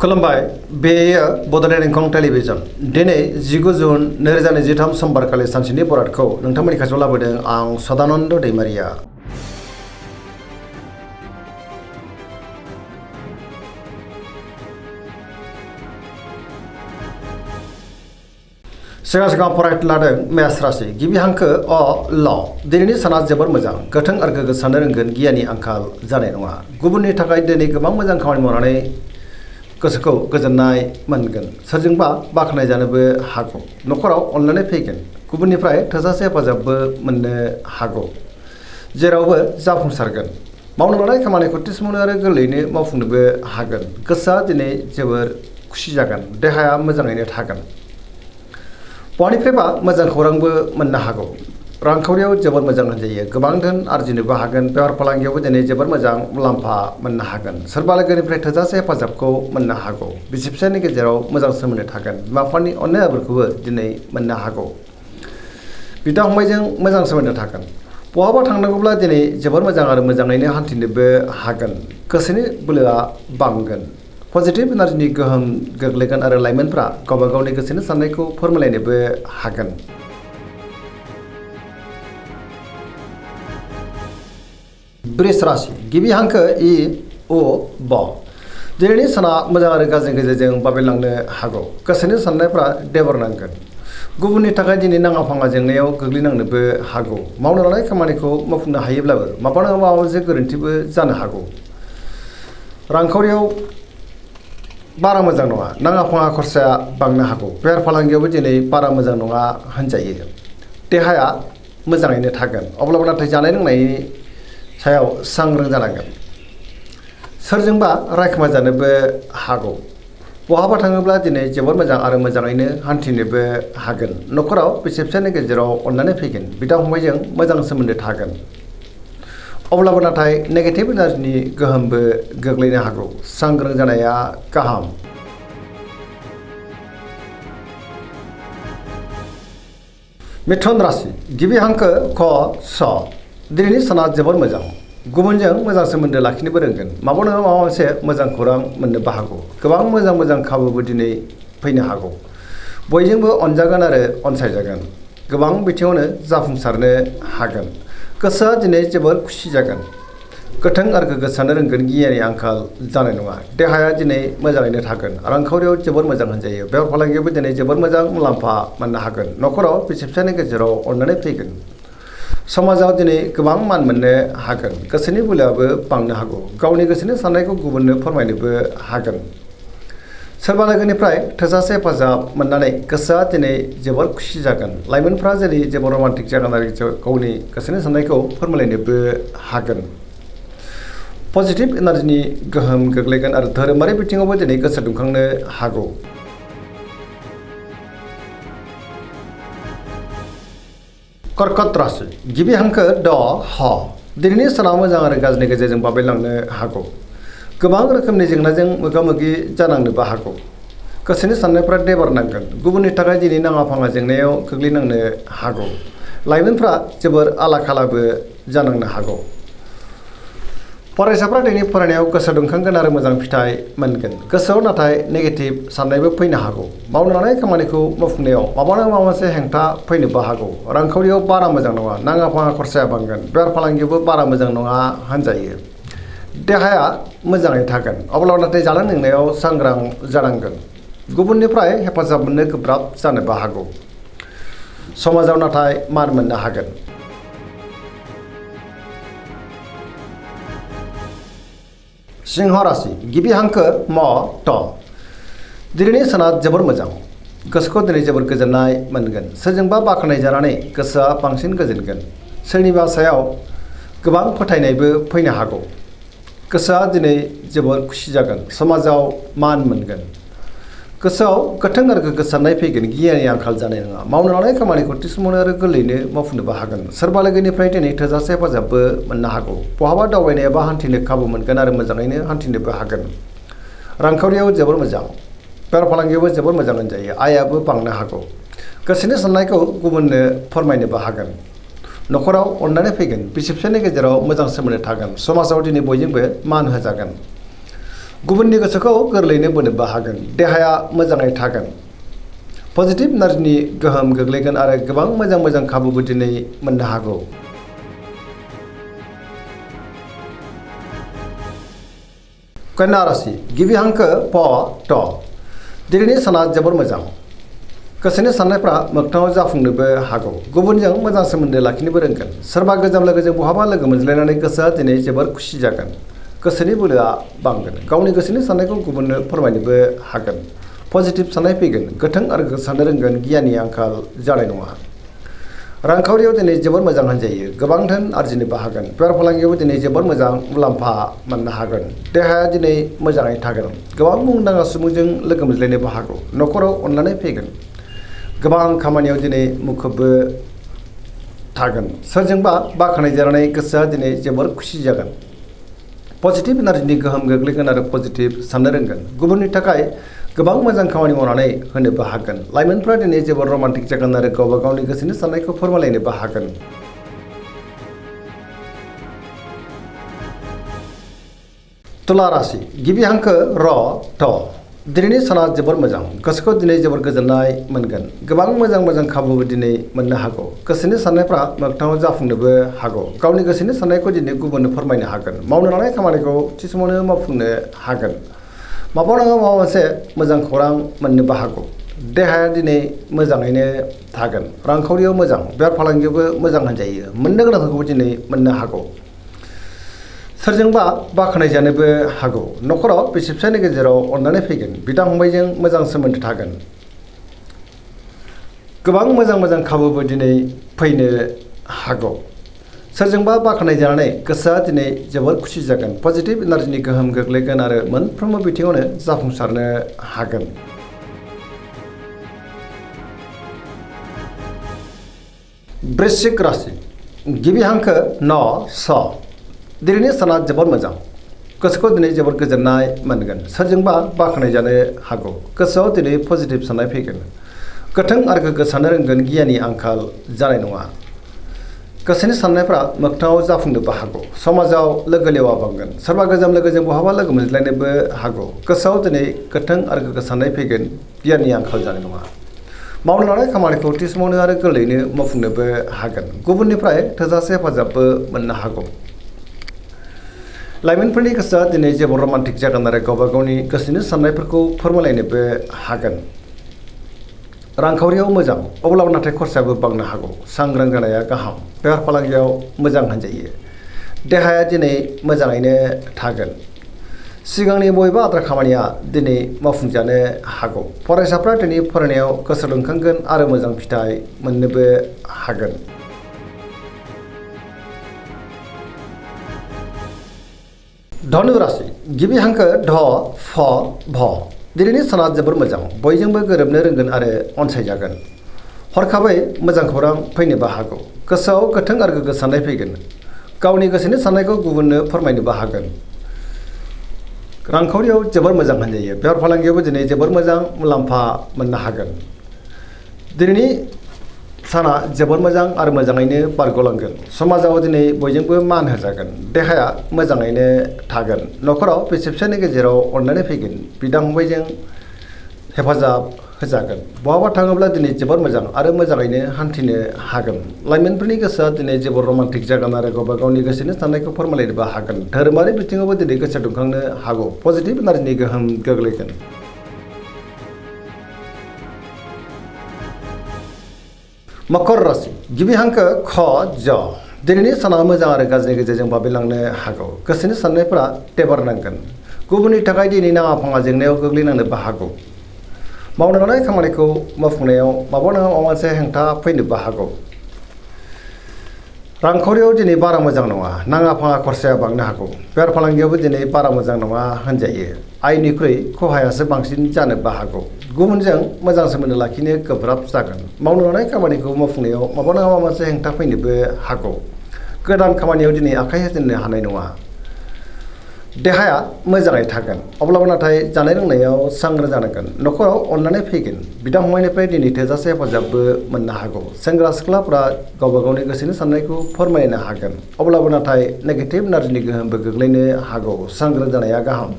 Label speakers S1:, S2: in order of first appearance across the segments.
S1: खुलुमबाय बेयो बड'लेण्ड इंखं टेलिभिजन दिनै 19 जुन 2023 समबारखालि सानसेनि बरादखौ नोंथांमोननि खाथियाव लाबोदों आं सदानन्द दैमारिया। सिगां फरायनो लादों मेष राशि गिबि हांखो अ ल दिनैनि साना जोबोर मोजां गोथों आरो गोग्गो साननो रोंगोन गियाननि आंखाल जानाय नङा। गुबुननि थाखाय दिनै गोबां मोजां खामानि मावनानै गोसोखौ गोजोननाय मोनगोन। सोरजोंबा बाख्नाय जानोबो हागौ। न'खराव अनलायनाय फैगोन। गुबुननिफ्राय थोजासे हेफाजाबबो मोननो हागौ। जेरावबो जाफुंसारगोन। मावनो लानाय खामानिखौ थिसमनो आरो गोरलैयैनो मावफुंनोबो हागोन। गोसोआ दिनै जोबोर खुसि जागोन। देहाया मोजाङैनो थागोन। बहानिफ्रायबा मोजां खौरांबो मोननो हागौ। रांखावरियाव जोबोर मोजां होनजायो। गोबां धोन आरजिनोबो हागोन। बेफार फालांगियावबो दिनै जोबोर मोजां मुलाम्फा मोननो हागोन। सोरबा लोगोनिफ्राय थोजासे हेफाजाबखौ मोननो हागौ। बिसि फिसायनि गेजेराव मोजां सोमोन्दो थागोन। बिमा बिफानि अननाय आबोरखौबो दिनै मोननो हागौ। बिदा फंबायजों मोजां सोमोन्दो थागोन। बहाबा थांनांगौब्ला दिनै जोबोर मोजां आरो मोजाङैनो हान्थिनोबो हागोन। गोसोनि बोलोआ बांगोन। पजिटिभ एनार्जिनि गोहोम गोग्लैगोन आरो लाइमोनफ्रा गावबा गावनि गोसोनि साननायखौ फोरमायलायनोबो हागोन। वृष राशि गिबि हांखो इ उ ब दिनैनि साना मोजां आरो गाज्रिनि गेजेरजों बाबेनलांनो हागौ। गोसोनि साननायफ्रा देबोरनांगोन। गुबुननि थाखाय दिनै नाङा फाङा जेंनायाव गोग्लैनांनोबो हागौ। मावनो लानाय खामानिखौ मावफुंनो हायोब्लाबो माबा नङा माबा मोनसे गोरोन्थिबो जानो हागौ। रांखावरियाव बारा मोजां नङा। नाङा फाङा खरसाया बांनो हागौ। बेफार फालांगियावबो दिनै बारा मोजां नङा होनजायो। देहाया मोजाङैनो थागोन। अब्लाबो नाथाय जानाय लोंनायनि सायाव सांग्रां जानांगोन। सोरजोंबा रायखोमा जानोबो हागौ। बहाबा थाङोब्ला दिनै जोबोर मोजां आरो मोजाङैनो हान्थिनोबो हागोन। न'खराव बिसि फिसायनि गेजेराव अननानै फैगोन। बिदा फंबायजों मोजां सोमोन्दो थागोन। अब्लाबो नाथाय नेगेटिभ एनार्जिनि गोहोमबो गोग्लैनो हागौ। सांग्रां जानाया गाहाम। मिथुन राशि गिबि हांखो क स दिनैनि साना जोबोर मोजां। गुबुनजों मोजां सोमोन्दो लाखिनोबो रोंगोन। माबा नङा माबा मोनसे मोजां खौरां मोननोबो हागौ। गोबां मोजां खाबुबो दिनै फैनो हागौ। बयजोंबो अनजागोन आरो अनसायजागोन। गोबां बिथिङावनो जाफुंसारनो हागोन। गोसोआ दिनै जोबोर खुसि जागोन। गोथों आरो गोग्गो साननो रोंगोन गियाननि आंखाल जानाय नङा। देहाया दिनै मोजाङैनो थागोन। रांखावरियाव जोबोर मोजां होनजायो। बेफार फालांगियावबो दिनै जोबोर मोजां मुलाम्फा मोननो हागोन। न'खराव बिसि फिसायनि गेजेराव अननानै फैगोन। समाजाव दिनै गोबां मान मोननो हागोन। गोसोनि बोलोआबो बांनो हागौ। गावनि गोसोनि साननायखौ गुबुननो फोरमायनोबो हागोन। सोरबा लोगोनिफ्राय थोजासे हेफाजाब मोननानै गोसोआ दिनै जोबोर खुसि जागोन। लाइमोनफ्रा जेरै जोबोर रमान्टिक जागोन आरो गावनि गोसोनि साननायखौ फोरमायलायनोबो हागोन। पजिटिभ एनार्जिनि गोहोम गोग्लैगोन आरो धोरोमारि बिथिङावबो दिनै गोसो दुंखांनो हागौ। कर्कट राशि गिबि हांखो ड ह दिनैनि साना मोजां आरो गाज्रिनि गेजेरजों बाबेनलांनो हागौ। गोबां रोखोमनि जेंनाजों मोगा मोगि जानांनोबो हागौ। गोसोनि साननायफ्रा देबारनांगोन। गुबुननि थाखाय दिनै नाङा फाङा जेंनायाव गोग्लैनांनो हागौ। लाइमोनफ्रा जोबोर आला खालाबो जानांनो हागौ। फरायसाफ्रा दिनै फरायनायाव गोसो दुंखांगोन आरो मोजां फिथाइ मोनगोन। गोसोआव नाथाय नेगेटिभ साननायबो फैनो हागौ। मावनो लानाय खामानिखौ मावफुंनायाव माबा नङा माबा मोनसे हेंथा फैनोबो हागौ। रांखावरियाव बारा मोजां नङा। नाङा फाङा खरसाया बांगोन। बेफार फालांगियावबो बारा मोजां नङा होनजायो। देहाया मोजाङै थागोन। अब्लाबो नाथाय जानाय लोंनायाव सांग्रां जानांगोन। गुबुननिफ्राय हेफाजाब मोननो गोब्राब जानोबो हागौ। समाजाव नाथाय मान मोननो हागोन। सिंह राशि गिबि हांखो म ट दिनैनि साना जोबोर मोजां। गोसोखौ दिनै जोबोर गोजोननाय मोनगोन। सोरजोंबा बाख्नाय जानानै गोसोआ बांसिन गोजोनगोन। सोरनिबा सायाव गोबां फोथायनायबो फैनो हागौ। गोसोआ दिनै जोबोर खुसि जागोन। समाजाव मान मोनगोन। गोसोआव गोथों आरो गोग्गो साननाय फैगोन। गियाननि आंखाल जानाय नङा। मावनो लानाय खामानिखौ थिसमनो आरो गोरलैयैनो मावफुंनोबो हागोन। सोरबा लोगोनिफ्राय दिनै थोजासे हेफाजाबबो मोननो हागौ। बहाबा दावबायनो एबा हान्थिनो खाबु मोनगोन आरो मोजाङैनो हान्थिनोबो हागोन। रांखावरियाव जोबोर मोजां। बेफार फालांगियावबो जोबोर मोजां होनजायो। आयाबो बांनो हागौ। गोसोनि साननायखौ गुबुननो फोरमायनोबो हागोन। न'खराव अननानै फैगोन। बिसि फिसायनि गेजेराव मोजां सोमोन्दो थागोन। समाजाव दिनै बयजोंबो मान होजागोन। गुबुननि गोसोखौ गोरलैयैनो बोनोबो हागोन। देहाया मोजाङै थागोन। पजिटिभ एनार्जिनि गोहोम गोग्लैगोन आरो गोबां मोजां खाबुबो दिनै मोननो हागौ। कन्या राशि गिबि हांखो प ट दिनैनि साना जोबोर मोजां। गोसोनि साननायफ्रा मोगथाङाव जाफुंनोबो हागौ। गुबुनजों मोजां सोमोन्दो लाखिनोबो रोंगोन। सोरबा गोजाम लोगोजों बहाबा लोगो मोनज्लायनानै गोसोआ दिनै जोबोर खुसि जागोन। गोसोनि बोलोआ बांगोन। गावनि गोसोनि साननायखौ गुबुननो फोरमायनोबो हागोन। पजिटिभ साननाय फैगोन। गोथों आरो गोग्गो साननो रोंगोन। गियाननि आंखाल जानाय नङा। रांखावरियाव दिनै जोबोर मोजां होनजायो। गोबां धोन आरजिनोबो हागोन। बेफार फालांगियावबो दिनै जोबोर मोजां मुलाम्फा मोननो हागोन। देहाया दिनै मोजाङै थागोन। गोबां मुंदांखा सुबुंजों लोगो मोनज्लायनोबो हागौ। न'खराव अननानै फैगोन। गोबां खामानियाव दिनै मुखुबबो थागोन। सोरजोंबा बाख्नायजानानै गोसोआ दिनै जोबोर खुसि जागोन। पजिटिभ एनार्जिनि गोहोम गोग्लैगोन आरो पजिटिभ साननो रोंगोन। गुबुननि थाखाय गोबां मोजां खामानि मावनानै होनोबो हागोन। लाइमोनफ्रा दिनै जोबोर रमान्टिक जागोन आरो गावबा गावनि गोसोनि साननायखौ फोरमायलायनोबो हागोन। तुला राशि गिबि हांखो र थ दिनैनि साना जोबोर मोजां। गोसोखौ दिनै जोबोर गोजोननाय मोनगोन। गोबां मोजां खाबुबो दिनै मोननो हागौ। गोसोनि साननायफ्रा मोगथाङाव जाफुंनोबो हागौ। गावनि गोसोनि साननायखौ दिनै गुबुननो फोरमायनो हागोन। मावनो लानाय खामानिखौ थि समावनो मावफुंनो हागोन। माबा नङा माबा मोनसे मोजां खौरां मोननोबो हागौ। देहाया दिनै मोजाङैनो थागोन। रांखावरियाव मोजां। बेफार फालांगियावबो मोजां होनजायो। मोननो गोनांखौबो दिनै मोननो हागौ। सोरजोंबा बाख्नायजानोबो हागौ। न'खराव बिसि फिसायनि गेजेराव अननानै फैगोन। बिदा फंबायजों मोजां सोमोन्दो थागोन। गोबां मोजां खाबुबो दिनै फैनो हागौ। सोरजोंबा बाख्नायजानानै गोसोआ दिनै जोबोर खुसि जागोन। पजिटिभ एनार्जिनि गोहोम गोग्लैगोन आरो मोनफ्रोमबो बिथिङावनो जाफुंसारनो हागोन। वृश्चिक राशि गिबि हांखो न स दिनैनि साना जोबोर मोजां। गोसोखौ दिनै जोबोर गोजोननाय मोनगोन। सोरजोंबा बाख्नायजानो हागौ। गोसोआव दिनै पजिटिभ साननाय फैगोन। गोथों आरो गोग्गो साननो रोंगोन। गियाननि आंखाल जानाय नङा। गोसोनि साननायफ्रा मोगथाङाव जाफुंनोबो हागौ। समाजाव लोगो लेवा बांगोन। सोरबा गोजाम लोगोजों बहाबा लोगो मोनज्लायनोबो हागौ। गोसोआव दिनै गोथों आरो गोग्गो साननाय फैगोन। गियाननि आंखाल जानाय नङा। मावनो लानाय खामानिखौ थि समावनो आरो गोरलैयैनो मावफुंनोबो हागोन। गुबुननिफ्राय थोजासे हेफाजाबबो मोननो हागौ। लाइमोनफोरनि गोसोआ दिनै जोबोर रमान्टिक जागोन आरो गावबा गावनि गोसोनि साननायफोरखौ फोरमायलायनोबो हागोन। रांखावरियाव मोजां। अब्लाबो नाथाय खरसायाबो बांनो हागौ। सांग्रां जानाया गाहाम। बेफार फालांगियाव मोजां होनजायो। देहाया दिनै मोजाङैनो थागोन। सिगांनि बबेबा आद्रा खामानिया दिनै मावफुंजानो हागौ। फरायसाफ्रा दिनै फरायनायाव गोसो दुंखांगोन आरो मोजां फिथाइ मोननोबो हागोन। धनु राशि गिबि हांखो ध फ भ दिनैनि साना जोबोर मोजां। बयजोंबो गोरोबनो रोंगोन आरो अनसायजागोन। हरखाबै मोजां खौरां फैनोबो हागौ। गोसोआव गोथों आरो गोग्गो साननाय फैगोन। गावनि गोसोनि साननायखौ गुबुननो फोरमायनोबो हागोन। रांखावरियाव जोबोर मोजां होनजायो। बेफार फालांगियावबो दिनै जोबोर मोजां मुलाम्फा मोननो हागोन। दिनैनि साना जोबोर मोजां आरो मोजाङैनो बारग'लांगोन। समाजाव दिनै बयजोंबो मान होजागोन। देहाया मोजाङैनो थागोन। न'खराव बिसि फिसायनि गेजेराव अननानै फैगोन। बिदा फंबायजों हेफाजाब होजागोन। बहाबा थाङोब्ला दिनै जोबोर मोजां आरो मोजाङैनो हान्थिनो हागोन। लाइमोनफोरनि गोसोआ दिनै जोबोर रमान्टिक जागोन आरो गावबा गावनि गोसोनि साननायखौ फोरमायलायनोबो हागोन। धोरोमारि बिथिङावबो दिनै गोसो दुंखांनो हागौ। पजिटिभ एनार्जिनि गोहोम गोग्लैगोन। मकर राशि गिबि हांखो ख ज दिनैनि साना मोजां आरो गाज्रिनि गेजेरजों बाबेलांनो हागौ। गोसोनि साननायफोरा टेबार नांगोन। गुबुननि थाखाय दिनै नाङा फाङा जेंनायाव गोग्लैनांनोबो हागौ। मावनो लानाय खामानिखौ मावफुंनायाव माबा नङा माबा मोनसे हेंथा फैनोबो हागौ। रांखावरियाव दिनै बारा मोजां नङा। नाङा फाङा खरसाया बांनो हागौ। बेफार फालांगियावबो दिनै बारा मोजां नङा होनजायो। आयनिख्रुइ खहायासो बांसिन जानोबो हागौ। गुबुनजों मोजां सोमोन्दो लाखिनो गोब्राब जागोन। मावनो लानाय खामानिखौ मावफुंनायाव माबा नङा माबा मोनसे हेंथा फैनोबो हागौ। गोदान खामानियाव दिनै आखाइ होजेननो हानाय नङा। देहाया मोजाङै थागोन। अब्लाबो नाथाय जानाय लोंनायाव सांग्रां जानांगोन। न'खराव अननानै फैगोन। बिदा फंबायनिफ्राय दिनै थोजासे हेफाजाबबो मोननो हागौ। सेंग्रा सिख्लाफ्रा गावबा गावनि गोसोनि साननायखौ फोरमायनो हागोन। अब्लाबो नाथाय नेगेटिभ एनार्जिनि गोहोमबो गोग्लैनो हागौ। सांग्रां जानाया गाहाम।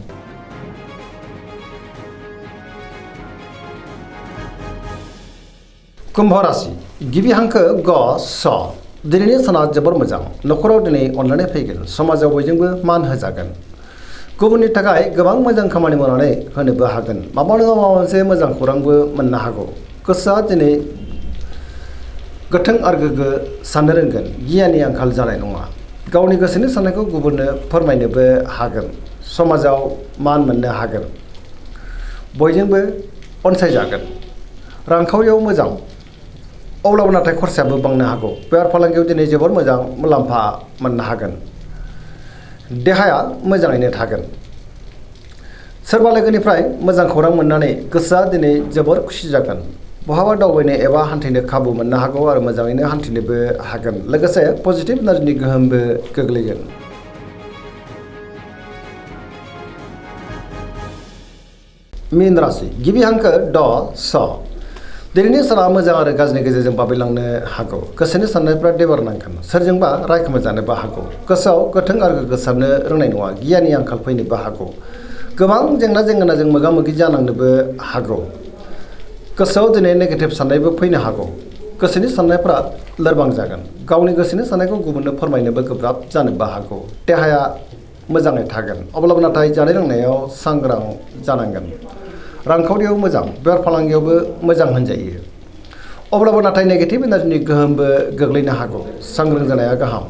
S1: कुम्भ राशि गिबि हांखो ग स दिनैनि साना जोबोर मोजां नखराव दिनै अनलायनाय फैगोन समाजाव बयजोंबो मान होजागोन गुबुननि थाखाय गोबां मोजां खामानि मावनानै होनोबो हागोन माबा नङा माबा मोनसे मोजां खौरांबो मोननो हागौ गोसोआ दिनै गोथों आरो गोग्गो साननो रोंगोन गियाननि आंखाल जानाय नङा गावनि गोसोनि साननायखौ गुबुननो फोरमायनोबो हागोन समाजाव मान मोननो हागोन बयजोंबो अनसायजागोन रांखावरियाव मोजां अब्लाबो नाथाय खरसायाबो बांनो हागौ बेफार फालांगियाव दिनै जोबोर मोजां मुलाम्फा मोननो हागोन देहाया मोजाङैनो थागोन सोरबा लोगोनिफ्राय मोजां खौरां मोननानै गोसोआ दिनै जोबोर खुसि जागोन बहाबा दावबायनो एबा हान्थिनो खाबु मोननो हागौ आरो मोजाङैनो हान्थिनोबो हागोन लोगोसे पजिटिभ एनार्जिनि गोहोमबो गोग्लैगोन मीन राशि गिबि हांखो ड स दिनैनि साना मोजां आरो गाज्रिनि गेजेरजों बाबेलांनो हागौ गोसोनि साननायफ्रा देबार नांगोन सोरजोंबा रायखोमाजानोबो हागौ गोसोआव गोथों आरो गोग्गो साननो रोंनाय नङा गियाननि आंखाल फैनोबो हागौ गोबां जेंना जेंगोनाजों मोगा मोगि जानांनोबो हागौ गोसोआव दिनै नेगेटिभ साननायबो फैनो हागौ गोसोनि साननायफ्रा लोरबां जागोन गावनि गोसोनि साननायखौ गुबुननो फोरमायनोबो गोब्राब जानोबो हागौ देहाया मोजाङै थागोन अब्लाबो नाथाय जानाय लोंनायाव सांग्रां जानांगोन रांखावरियाव मोजां बेफार फालांगियावबो मोजां होनजायो अब्लाबो नाथाय नेगेटिभ एनार्जिनि गोहोमबो गोग्लैनो हागौ सांग्रां जानाया गाहाम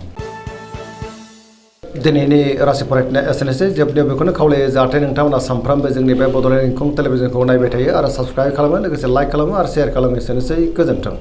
S1: दिनैनि राशि फरायनाया एसेनोसै जोबनायाव बेखौनो खावलायो जाहाथे नोंथांमोना सानफ्रामबो जोंनि बे बड'लेण्ड इंखं टेलिभिजनखौ नायबाय थायो आरो साबस्क्राइब खालामो लोगोसे लाइक खालामो आरो शेयार खालामो एसेनोसै गोजोन्थों।